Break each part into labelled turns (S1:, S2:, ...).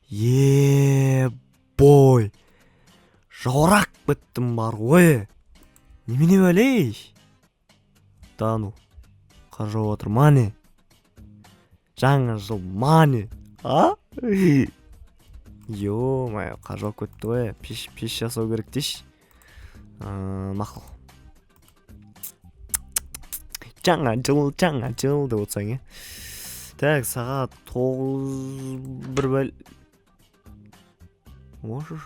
S1: Ебой, жаурап кеттім бар ғой. Немене, бәле? Да ну, қар жауып жатыр ма, не? Жаңа жыл ма, не? А, ё-моё, қар жауып кетті ғой. Пеш жасау керек дейші. Мақұл. Жаңа жыл, жаңа жыл деп отырсаң, иә. Так, сағат 9 бір бәл. Ошо,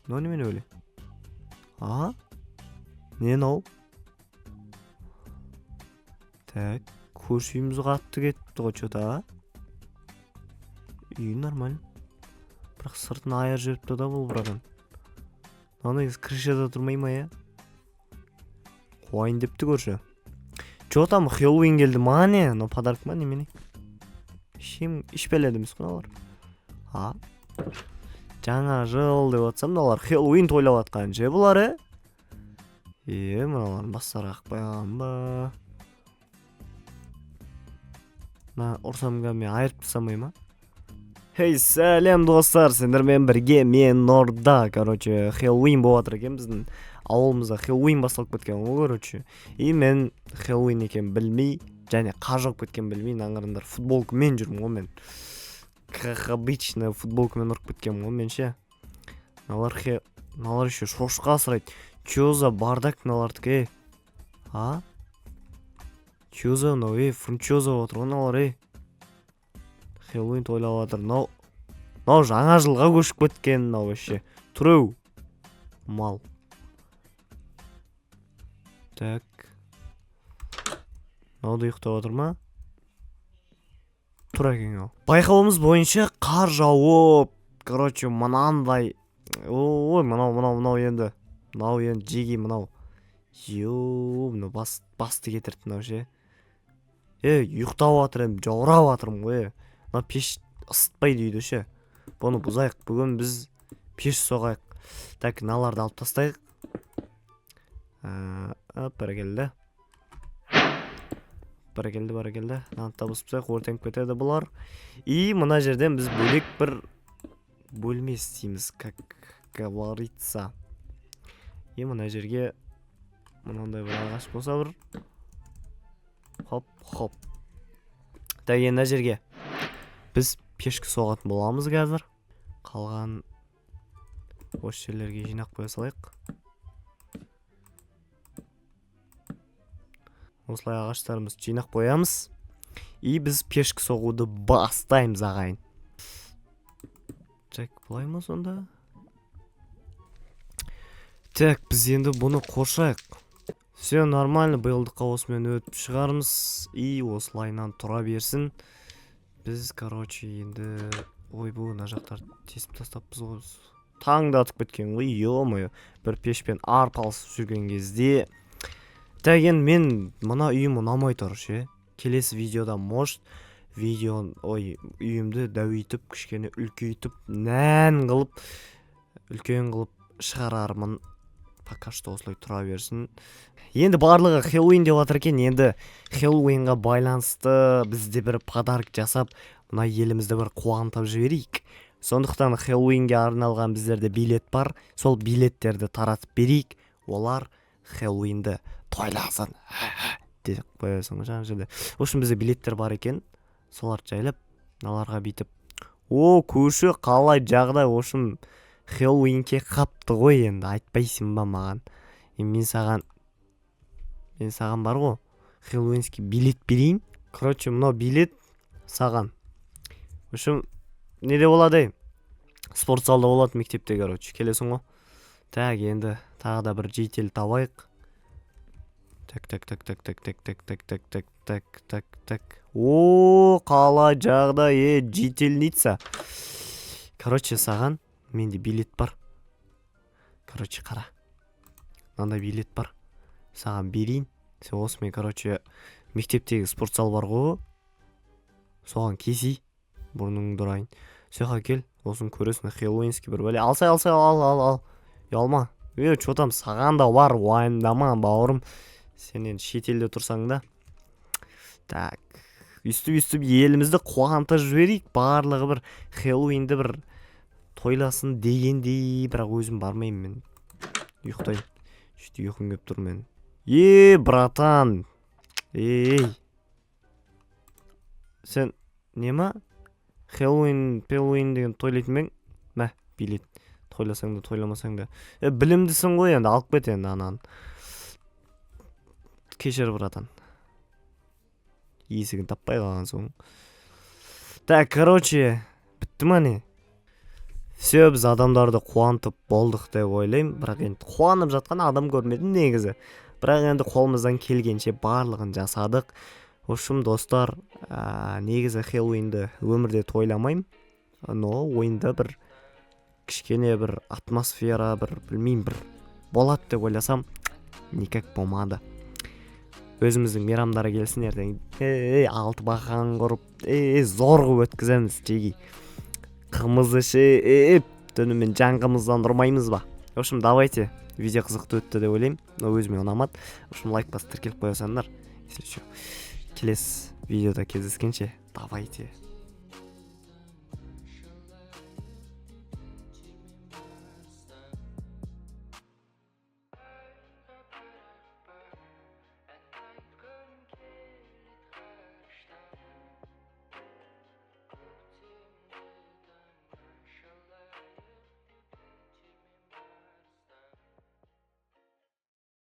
S1: мынау немене, бәле? А, не мынау? Так, көрші үйіміз қатты кетіпті ғой че-то. А, үй нормально, бірақ сыртын айырып жіберіпті да бұл, братан. Мынау негізі крышада тұрмай ма, иә? Қуайын депті көрші. Че там, Хэллоуин келді ма, не? Мынау подарок ма, немене? Ешкім еш бәле емес қой мыналар. А, жаңа жыл деп жатсам, мыналар Хэллоуин тойлап жатқан ше бұлар. Е, мыналардың бастары қақпай қалған ба? Мына ұрсам, мен айырып тастамай ма? Хей, сәлем, достар! Сендермен бірге мен, Норда. Короче, Хэллоуин болып жатыр екен, біздің ауылымызда Хэллоуин басталып кеткен ғой, короче. И мен Хэллоуин екенін білмей және қар жауып кеткенін білмей, мына футболкамен жүрмін ғой мен. Как обычно, футболкамен ұрып кеткенмін ғой мен ше. Мыналар еще шошқа асырайды. Че за бардак мыналардікі, ей? А, че за мынау, ей? Франчоза болып отыр ғой мыналар, ей. Хэллоуин тойлап жатыр мынау. Мынау жаңа жылға көшіп кеткен мынау вообще. Түреу мал. Так, мынау да ұйықтап жатыр ма? Тұр екен ау. Байқауымыз бойынша, қар жауып, короче, мынандай. Ой, мынау, мынау, мынау енді, мынау енді жеги мынау. Ё, мынау басты кетірді мынау ше. Е, ұйықтап жатыр едім, жаурап жатырмын ғой. Е, мына пеш ысытпайды үйді ше, бұны бұзайық. Бүгін біз пеш соғайық. Так, мыналарды алып тастайық. Бәрекелді, бәрекелді, бәрекелді. Мынаны да бұзып тастайық, өртеніп кетеді бұлар. И мына жерден біз бөлек бір бөлме істейміз, как говорится. И мына жерге мынандай бір ағаш болса бір, хоп, хоп. Так, енді мына жерге біз пешка соғатын боламыз қазір. Қалған осы жерлерге жинап қоя салайық. Осылай ағаштарымызды жинап қоямыз. И біз пешка соғуды бастаймыз, ағайын. Так, былай ма сонда? Так, біз енді бұны қоршайық. Все нормально, биылдыққа осымен өтіп шығармыз. И осылайынан тұра берсін. Біз, короче, енді, ойбу, мына жақтарды тесіп тастаппыз ғой біз. Таңдатып кеткен ғой, ё-моё, бір пешпен арпалысып жүрген кезде. Так, енді мен мына үйім ұнамай тұр ше. Келесі видеода, может, видео, ой, үйімді дәуитіп, кішкене үлкейтіп, нән қылып, үлкен қылып шығарармын. Пока что осылай тұра берсін. Енді барлығы Хэллоуин деп жатыр екен. Енді Хэллоуинға байланысты біз де бір подарок жасап, мына елімізді бір қуантып жіберейік. Сондықтан Хэллоуинге арналған біздерде билет бар. Сол билеттерді таратып берейік, олар Хэллоуинді тойласын деп қоясың ғой жаңа жерде. В общем, бізде билеттер бар екен, соларды жайлап мыналарға бүйтіп. О, көрші, қалай жағдай? В общем, Хэллоуинге қапты ғой енді, айтпайсың ба маған? Е, мен саған бар ғой, хэллоуинский билет берейін. Короче, мынау билет саған. В общем, неде болады, ей? Спорт залда болады мектепте, короче, келесің ғой. Так, енді тағы да бір житель табайық. Так, так, так, так, так, так, так, так, так, так, так, так, так. О, қалай жағдай, е, жительница? Короче, саған менде билет бар. Короче, қара, мынандай билет бар, саған берейін. Сен осымен, короче, мектептегі спорт зал бар ғой, соған келсей, мұрныңды ұрайын. Сол жаққа кел, осыны көресің, хэллоуинский бір бәле. Алсай, алсай, ал, ал, ал. Ұялма, е. Че там, саған да бар, уайымдама, бауырым. Сен енді шетелде тұрсаң да. Так, өйстіп, өйстіп елімізді қуантып жіберейік. Барлығы бір Хэллоуинді бір Тойласын дегендей, бірақ өзім бармаймын, мен ұйықтаймын. Сөйтіп ұйқым келіп тұр менің. Е, братан, ей, сен не ма, Хэллоуин пеллоуин деген тойлайтын ба едің? Мә, билет, тойласаң да, тойламасаң да. Е, білімдісің ғой енді, алып кет енді ананы. Кешір, братан, есігін таппай қалған соң. Так, короче, бітті ма, не? Все, біз адамдарды қуантып болдық деп ойлаймын. Бірақ енді қуанып жатқан адам көрмедім негізі. Бірақ енді қолымыздан келгенше барлығын жасадық. В общем, достар, негізі Хэллоуинді өмірде тойламаймын, но ойында бір кішкене бір атмосфера, бір білмеймін, бір болады деп ойласам, никак болмады. Өзіміздің мейрамдар келсін ертең, ей, алты бақан құрып, ей, зор қылып өткіземіз. Жеги, қымыз ішіп, түнімен жан қымыздан ұрмаймыз ба? В общем, давайте, видео қызықты өтті деп ойлаймын, но өзіме ұнамады. В общем, лайк басып, тіркеліп қоя салыңдар, если че. Келесі видеода кездескенше, давайте.